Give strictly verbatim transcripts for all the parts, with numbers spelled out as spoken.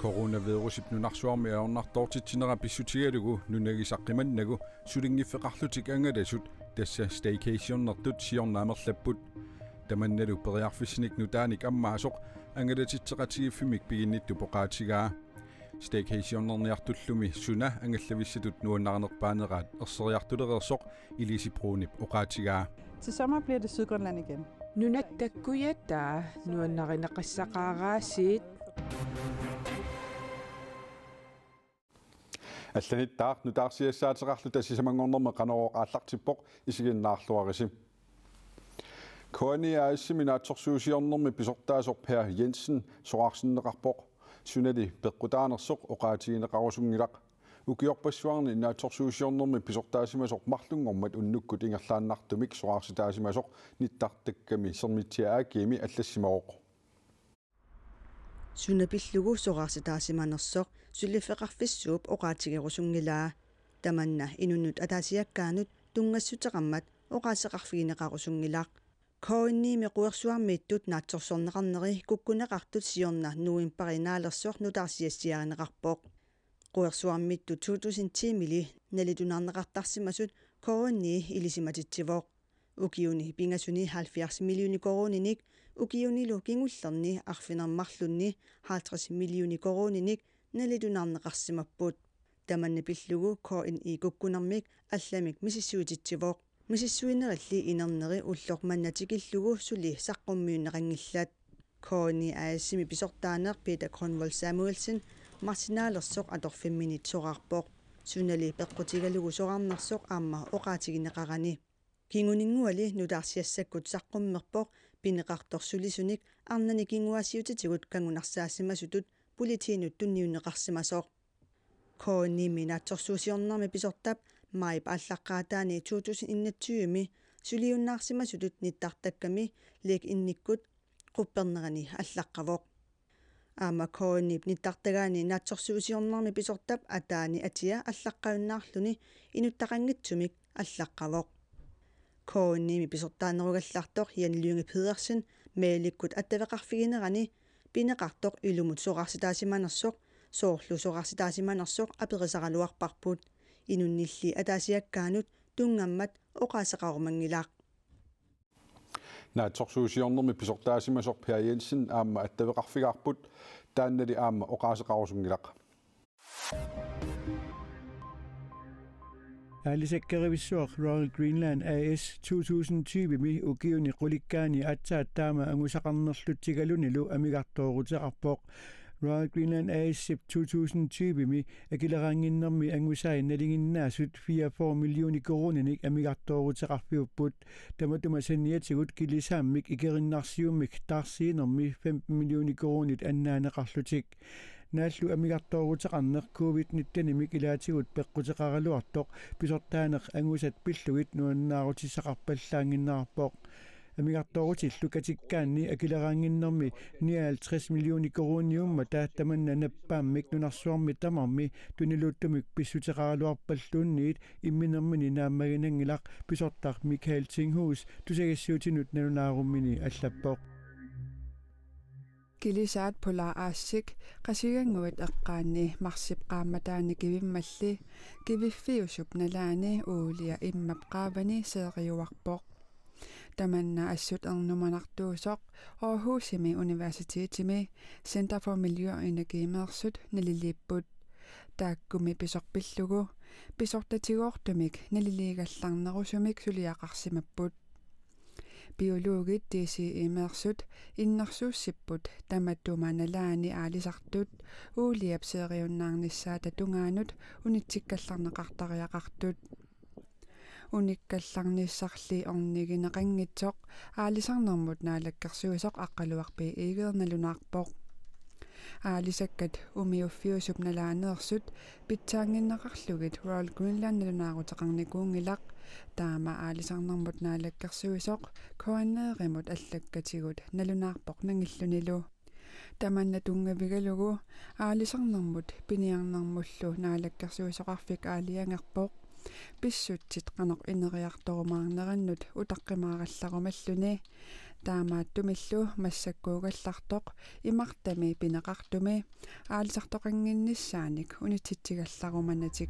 Coronavirusip nunarsuarmi ajornartoortitsinera pissutigalugu nunagi saqqimannagu sulinngiffeqarlutik angalasut, tassa staycationertut, siorna amerlapput. Tamannalu periarfissanik nutaanik ammaasoq angalatitseqatigiiffimmik piginnittup oqaatigaa. Staycationerniartullumi suna angallavissatut nuannarinerpaaneraat erseriartulereersoq Ilise Brunip oqaatigaa. Til sommer bliver det Sydgrønland igen. Nunatta kujataata nuannarineqassaqaaraasiit. Allanittaaq nutaarsiassaateqarluta, sisamanngornermi Qanorooq aallartippoq, isiginnaarluarisi. K N I A/S-imi naatsorsuusiornermi pisortaasoq Per Jensen soraarsinneqarpoq. Sunali peqqutaanersoq oqaatigineqarusunngilaq. Ukiorpassuarni naatsorsuusiornermi pisortaasimasoq marlunngormat unnukkut ingerlaannartumik soraarsitaasimasoq nittartakkami Sermitsiaq A/S-imi allassimavoq. Suna pillugu soraarsitaasimanersoq suliffeqarfissuup oqaatigerusunngilaa. Tamanna inunnut ataasiakkaanut tunngassuteqarmat oqaaseqarfigineqarusunngilaq. K N I-mi quersuarmiittut naatsorsorneqarneri kukkuneqartut siorna novembarip naalersoq nutaarsiassiarineqarpoq. Quersuarmiittut to tusind ti-mili nalitunaarneqartarsimasut K N I ilisimatitsivoq. Ukiuni pingasuni halvfjerds millioner koruuninik, ukiunilu kingullerni arfineq-marlunni halvtreds millioner koruuninik nalitunaarneqarsimapput. Tamanna pillugu K N I kukkunermik allamik misissuititsivoq. Misissuinerilli inerneri ulloq manna tikillugu suli saqqummiunneqanngillat. K N I A/S-imi pisortaaneq Peter Grønvold Samuelsen martip naalersoq atorfimminit soraarpoq. Sunali peqqutigalugu soraarnersoq aamma oqaatigineqarani. Kinguninnguali nutaarsiassakkut saqqummerpoq pineqartoq sulisunik arnani kinguaassiuutitigut kangunarsaasimasutut politiinut tunniunneqarsimasoq. K N I-mi naatsorsuusiornermi pisortap maajip aallaqqaataani to tusind enogtyve-mi suliunnaarsimasutut nittartakkami LinkedIn-ikkut quppernerani allaqqavoq. Aamma K N I-p nittartagaani naatsorsuusiornermi pisortap ataani atia allaqqajunnaarluni inuttaqanngitsumik allaqqavoq. K N I-mi pisortaanerugallartoq Jan Lynge Pedersen mailikkut attaveqarfiginerani pineqartoq ilumut soraarsitaasimanersoq, soorlu soraarsitaasimanersoq, aperisaraluarparput. Inunnilli ataasiakkaanut tunngammat oqaaseqarumanngilaq. Naatsorsuusiornermi pisortaasimasoq Per Jensen aamma attaveqarfigaarput, taannali aamma oqaaseqarusunngilaq. Aalisakkeerivissuaq Royal Greenland A/S to tusind tyve-mi ukiuni qulikkaani aatsaat taama angusaqarnerlutsigalunilu amigartooruteqarpoq. Royal Greenland A/S-ip to tusind tyve-mi akileraannginnermi angusai nalinginnaasut fireogfyrre millioner koruuninik amigartooruteqarfiupput. Tamatuma saniatigut kilisaammik ikerinnarsiummik taarsiinermi femten millioner koruunit annaaneqarlutik. Naallu amigartooruteqarneq covid nitten-imik ilaatigut peqquteqaraluartoq pisortaaneq angusat pillugit nuannaarutissaqarpallaannginnerarpoq. Amigartoorutillu katikkaanni akileraannginnermi nioghalvtreds millioner koruuniummata tamanna nappaammik nunarsuarmi tamarmi tuniluuttumik pissuteqaraluarpalluunniit imminermini naammaginanngilaq, pisortaq Michael Tinghus tusagassiuutinut nalunaarummini allappoq. Kilisaat Polar Arctic Qasigiannguit eqqaanni marsip qaammataani kivimmalli kiviffiusup nalaani uulia immap qaavani seeriuarpoq. Tamanna assut ernumanartuusoq Aarhusimi universitetimi Center for Miljøenergimeersut naliliipput. Taakkumi pisoq pillugu pisortatigoortumik naliliigallarnerusumik suliaqarsimapput. Biologit D C E-meersut innersuussipput tamatuma nalaani aalisartut uuliap seeriunnaarnissaata tungaanut unitsikkallarneqartariaqartut. Unikkallarnissarli ornigineqanngitsoq Aalisarnermut Naalakkersuisoq Aqqaluaq B. Egede nalunaarpoq. Aalisakkat umiuffiusup nalaaneersut pitsaannginneqarlugit Royal Greenland nalunaaruteqarnikuunngilaq. Taama Aalisarnermut Naalakkersuisoq K N R-imut allakkatigut nalunaarpoq nangillunilu. Tamanna tunngavigalugu Aalisarnermut Piniarnermullu Naalakkersuisoqarfik aalajangerpoq. Pissutsit qanoq ineriartorumaarnerannut utaqqimaarallarumalluni. Taamaattumillu massakkuugallartoq imartami pineqartumi aalisartoqannginnissaanik unitsitsigallarumanatik.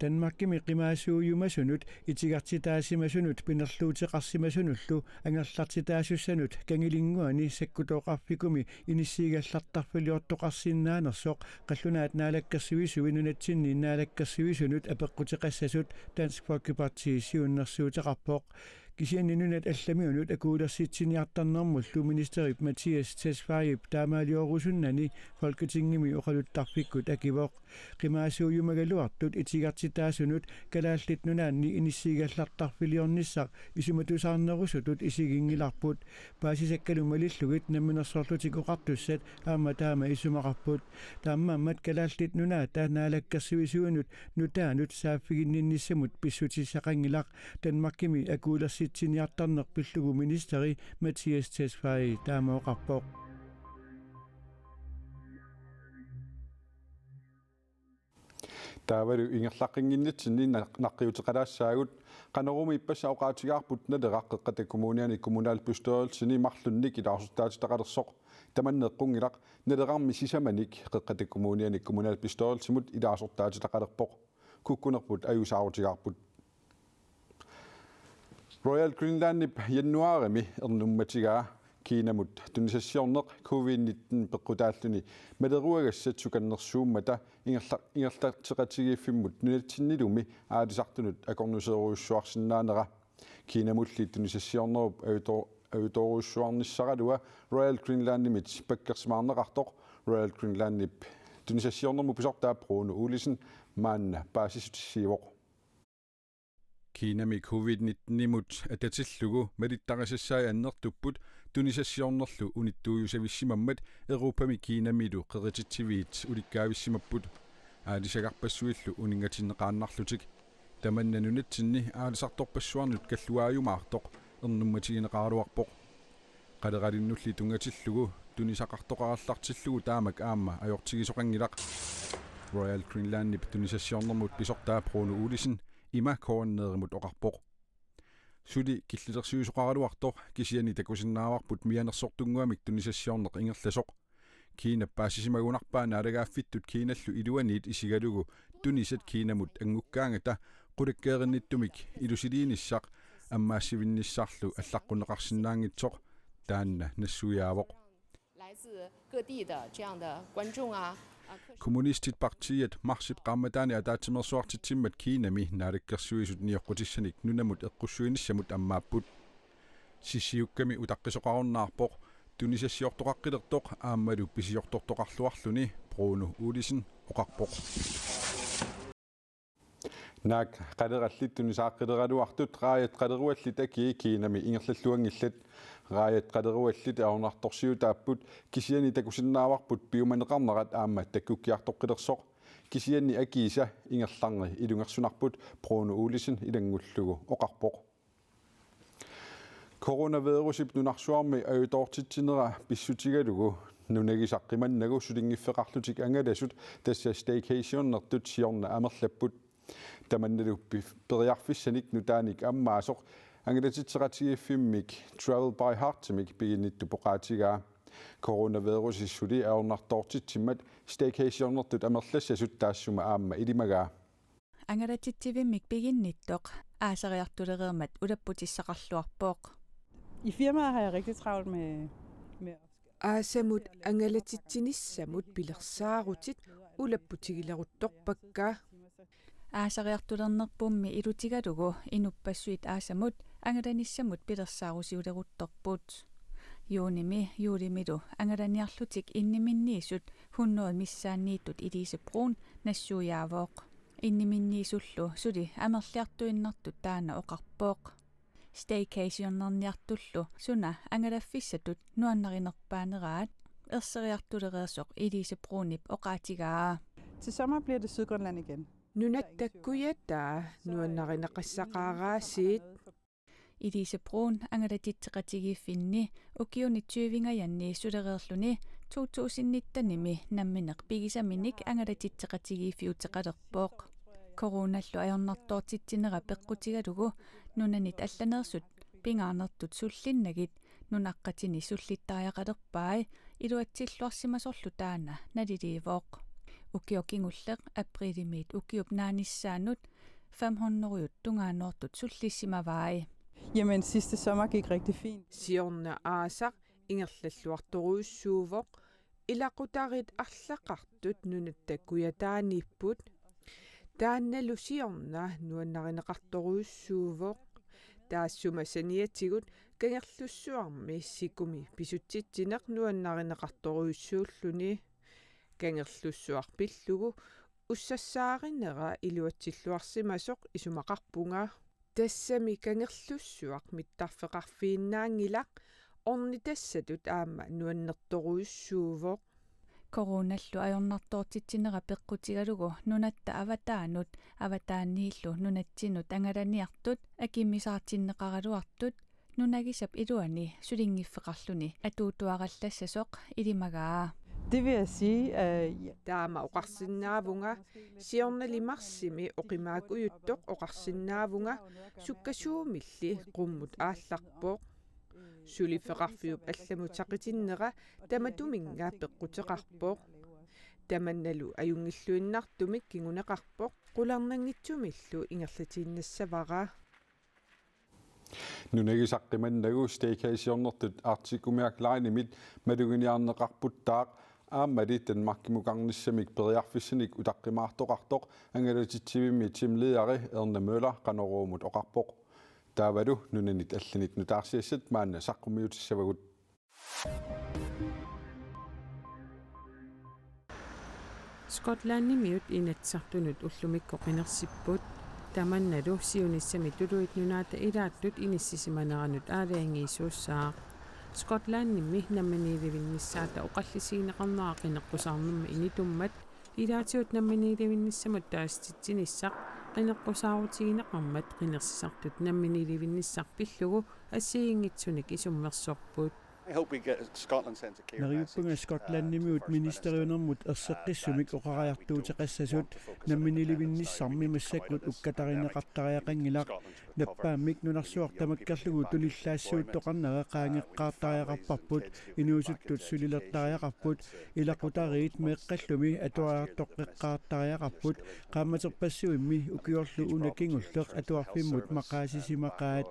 Danmarkimi qimaasuujumasunut itigartitaasimasunut pinerluuteqarsimasunullu angerlartitaasussanut Kangilinnguani sakkutooqarfikkumi inissiigallartarfiliortoqarsinnaanersoq qallunaat naalakkersuisui nunatsinni naalakkersuisunut apeqquteqassasut Dansk Folkeparti siunnersuuteqarpoq. Kisianni nunat allamiunut akuulersitsiniartarnermullu ministerip Mattias Tesfayep taamaaliorusunnani Folketingimi oqaluttarfikkut akivoq. Qimaasuujumagaluartut itigartitaasunut Kalaallit Nunaanni inissiigallartarfiliornissaq isumatusaarnerusutut isiginngilarput. Paasisakkalu malillugit Namminersorlutik Oqartussat aamma taama isumaqarput. Taamaammat Kalaallit Nunaata naalakkersuisuinut nutaanut saaffiginninnissamut pissutissaqanngilaq, Danmarkimi akuulersitsiniartarneq pillugu ministeri Mattias Tesfaye taama oqarpoq. Taavalu ingerlaqqinnginnitsinni naq-, naqqiuteqalaassaagut. Qanorumi ippassaq oqaatigaarput Naleraq Qeqqata Kommuniani kommunalbestyrelsini marlunnik ilaasortaatitaqalersoq. Tamanna eqqunngilaq, Nalerarmi sisamanik Qeqqata Kommuniani kommunalbestyrelsimut ilaasortaatitaqalerpoq. Kukkunerput ajuusaarutigaarput. Royal Greenlandip januaarimi ernummatigaa Kinamut tunisassiorneq covid nitten peqqutaalluni maleruagassat sukannersuummata ingerla-, ingerlateqatigiiffimmut nunatsinnilumi aalisartunut akornuserujussuarsinnaanera. Kinamulli tunisassiornerup ajuto-, ajutoorujussuarnissaraluaa Royal Greenlandimit pakkersimaarneqartoq Royal Greenlandip tunisassiornermut pisortaa Bruno Olesen maanna paasissutissiivoq. Kinami covid nitten-imut atatillugu malittarisassai annertupput tunisassiornerlu unittuujusavissimammat Europami Kinamilu qerititsiviit ulikkaavissimapput. Aalisagarpassuillu uninngatinneqaannarlutik. Tamanna nunatsinni aalisartorpassuarnut kalluaajumaartoq ernummatigineqaraluarpoq. Qaleralinnulli tunngatillugu tunisaqartoqarallartillugu taamak aamma ajortigisoqanngilaq. Royal Greenlandip tunisassiornermut pisortaa Bruno Olesen ima K N R-imut oqarpoq. Suli killilersuisoqaraluartoq kisianni takusinnaavarput mianersortunnguamik tunisassiorneq ingerlasoq. Kinap paasisimagunarpaa naalagaaffittut Kinallu iluaniit isigalugu tunisat Kinamut anngukkaangata qulakkeerinnittumik ilusiliinissaq ammaassivinnissarlu allaqqunneqarsinnaanngitsoq taanna nassuiaavoq. 来自各地的这样的观众啊，啊，客 Kommunistit partiit marsip qaammataani ataatsimeersuartitsimmat Kinami naalakkersuisut nioqqutissanik nunamut eqqussuinissamut ammaapput. Sissiukkami utaqqisoqarunnaarpoq, tunisassiortoqaqqilertoq aammalu pisiortortoqarluarluni, Bruno Olesen oqarpoq. Naak qalerallit tunisaaqqileraluartut raajat qaleruallit akii Kinami ingerlalluanngillat. Raajat qaleruallit ajornartorsiutaapput kisianni takusinnaavarput piumaneqarnerat aamma takkukkiartoqqilersoq. Kisianni akiisa ingerlarneq ilungersunarput, Bruno Olesen ilanngullugu oqarpoq. Coronavirusip nunarsuarmi ajutoortitsinera pissutigalugu nunagisaq qimannagu sulinngiffeqarlutik angalasut, tassa staycationertut, siorna amerlapput. Tamannalu pi-, periarfissanik nutaanik ammaasoq angalatitseqatigiiffimmik Travel by Heartimik piginnittup oqaatigaa. Coronavirusip suli ajornartoortitsimmat staycationertut amerlassasut taassuma aamma ilimagaa. Angalatitsivimmik piginnittoq aasariartulereermat ulapputissaqarluarpoq. I firmaet har jeg rigtig travlt med, med Aasamut angalatitsinissamut pilersaarutit ulapputigileruttorpakka. Aasariartulernerpummi ilutigalugu inuppassuit aasamut angalanissamut pilersaarusiuleruttorput. Juunimi juulimilu angalaniarlutik inniminniisut hundrede missaanniittut Elise Bruun nassuiaavoq. Inniminniisullu suli amerliartuinnartut taanna oqarpoq. Staycationerniartullu suna angalaffissatut nuannarinerpaaneraat erseriartulereersoq Elise Bruunip oqaatigaa. Til sommer bliver det Sydgrønland igen. Nunatta kujataa nuannarineqassaqaaraasiit. Elise Bruun angalatitseqatigiiffinni ukiuni tyvingajanni sulereerluni to tusind nittenimi nammineq pigisaminik angalatitseqatigiiffiuteqalerpoq. Coronallu ajornartoortitsinera peqqutigalugu nunanit allaneersut pingaarnertut sullinnagit nunaqqatini sullittariaqalerpai iluatsilluarsimasorlu taanna naliliivoq. Ukioq kingulleq aprilimiit ukiup naanissaanut fem hundrede tungaannoortut sullissimavai. Jamen, sidste sommer gik rigtig fint. Siorna aasaq ingerlalluartorujussuuvoq, ilaqutariit arlaqartut nunatta kujataaniipput. Taannalu siorna nuannarineqartorujussuuvoq. Taassuma saniatigut Kangerlussuarmi sikumi pisutsitsineq nuannarineqartorujussuulluni. Kangerlussuaq pillugu ussassaarinera iluatsilluarsimasoq isumaqarpunga. Tassami Kangerlussuaq mittarfeqarfiinnaanngilaq, ornitassatut aamma nuannertorujussuuvoq. Coronallu ajornartoortitsinera peqqutigalugu nunatta avataanut, avataaniillu nunatsinut angalaniartut, akimmisaartinneqaraluartut, nunagisap iluani sulinngiffeqarluni atuuttuarallassasoq ilimagaa. Det vil jeg sige, øh, ja. Taama oqarsinnaavunga, siornali marsimi oqimaakujuttoq oqarsinnaavunga, sukkasuumilli qummut aallarpoq. Suliffeqarfiup allamut saqitinnera tamatuminnga peqquteqarpoq. Tamannalu ajunngilluinnartumik kinguneqarpoq, qularnanngitsumillu ingerlatiinnassavara. Nunagisaq qimannagu steakhouse-iornertut Arctic Umiaq Line-imit maluginiarneqarputtaaq, aammali Danmarkimukarnissamik periarfissanik utaqqimaartoqartoq angalatitsivimmi teamlederi Erna Møller Qanoruumut oqarpoq. Taavalu nunanit allanit nutaarsiassat maanna saqqummiutissavagut. Skotlandimiut Inatsisartunut ullumikkut qinersipput. Tamannalu siunissami Tuluit Nunaata ilaattut inissisimaneranut aalajangiisuussaaq. Skotlandimi namminiilivinnissaata oqallisigineqarnera qineqqusaarnermi initummat ilaatigut namminiilivinnissamut taasititsinissaq qineqqusaarutigineqarmat qinersisartut namminiilivinnissaq pillugu assigiinngitsunik isummersorput. I hope we get Scotland sends a K R S. Neriuppunga Skotlandimiut ministeriunermut erseqqissumik oqariartuuteqassasut. Namminiilivinnissarmi massakkut ukkatarineqartariaqanngilaq. Nappaammik nunarsuaq tamakkerlugu tunillaassiuttoqarnera qaangeqqaartariaqarparput, inuusuttut sulilertariaqarput, ilaqutariit meeqqallumi atuariartoqqeqqaartariaqarput, qaammaterpassuimmi ukiorlu una kingulleq atuarfimmut maqaasisimaqaat.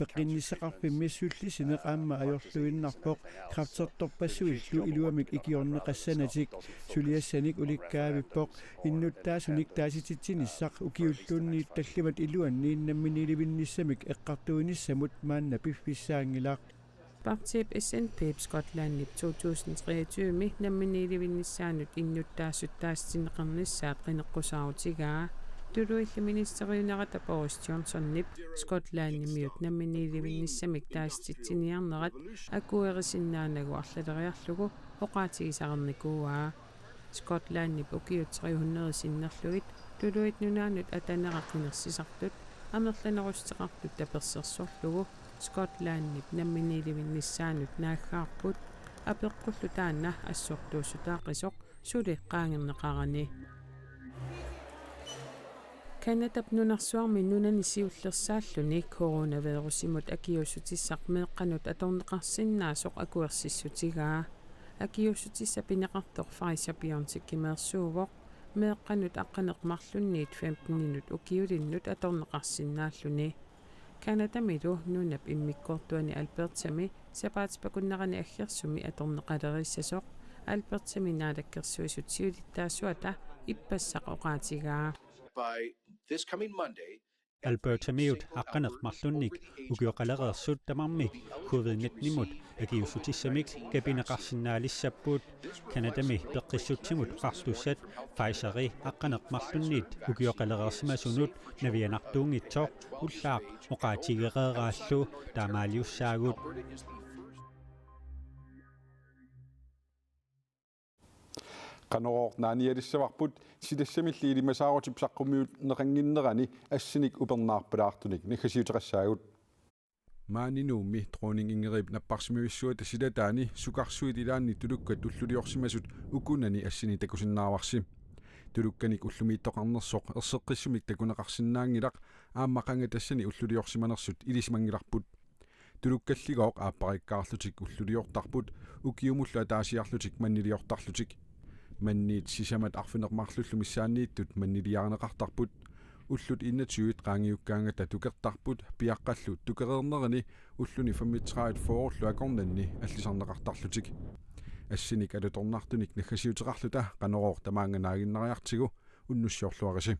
Peqqinnissaqarfimmi sullisineq aamma ajorluinnarpoq, kræftertorpassuillu iluamik ikiorneqassanatik. Suliassanik ulikkaavippoq, innuttaasunik taasititsinissaq ukiulluunniit tallimat iluanni namminiilivinnissamik eqqartuinissamut maanna piffissaanngilaq. Partiip S N P-p Skotlandip to tusind treogtyve-mi namminiilivinnissaanut innuttaasut taasitinneqarnissaat qineqqusaarutigaa. Tuluillu ministeriunerata Boris Johnsonip Skotlandimiut namminiilivinnissamik taasititsiniarnerat akuerisinnaanagu arlaleriarlugu oqaatigisarnikuuaa. Skotlandip ukiut tre hundrede sinnerlugit Tuluit Nunaannut atanera qinersisartut amerlanerussuteqartut tapersersorlugu Skotlandip namminiilivinnissaanut naaggaarput, apeqqullu taanna assortuussutaaqisoq suli qaangerneqarani. Canadap nunarsuarmi nunani siullersaalluni coronavirusimut akiuussutissaq meeqqanut atorneqarsinnaasoq akuersissutigaa. Akiuussutissaq pineqartoq Pfizer-BioNTech-imeersuuvoq, meeqqanut aqqaneq-marlunniit femteninut ukiulinnut atorneqarsinnaalluni. Canadamilu nunap immikkoortuani Albertami sapaatip akunnerani aggersumi atorneqalereersassasoq Albertami naalakkersuisut siulittaasuata ippassaq oqaatigaa. By this coming Monday, Albertamiut aqqaneq-marlunnik ukioqalereersut tamarmik covid nitten-imut akiuussutissamik kapineqarsinnaalissapput. Canadami peqqissutsimut oqartussat Pfizeri aqqaneq-marlunniit ukioqalereersimasunut navianartuunngitsoq ullaaq oqaatigereeraallu taamaaliussaagut. Qanorooq naanialissavarput, silassamilli ilimasaarutip saqqummiunneqannginnerani assinik upernaarpalaartunik naggasiuteqassaagut. Maani Nuummi Dronning Ingridip napparsimmavissuata silataani sukarsuit ilaanni tulukkat ulluliorsimasut ukunani assini takusinnaavarsi. Tulukkanik ullumiittoqarnersoq erseqqissumik takuneqarsinnaanngilaq, aamma qanga tassani ulluliorsimanersut ilisimanngilarput. Tulukkalligooq aapparikkaarlutik ulluliortarput ukiumullu ataasiarlutik manniliortarlutik. Manniit sisamat arfineq-marlullu missaanniittut manniliarineqartarput. Ullut enogtyve qaangiukkaangata tukertarput piaqqallu tukereernerini ulluni femogtredive fyrrellu akornanni allisarneqartarlutik. Assinik alutornartunik naggasiuteqarluta Qanorooq tamaanga naaginnariartigu, unnussiorluarisi.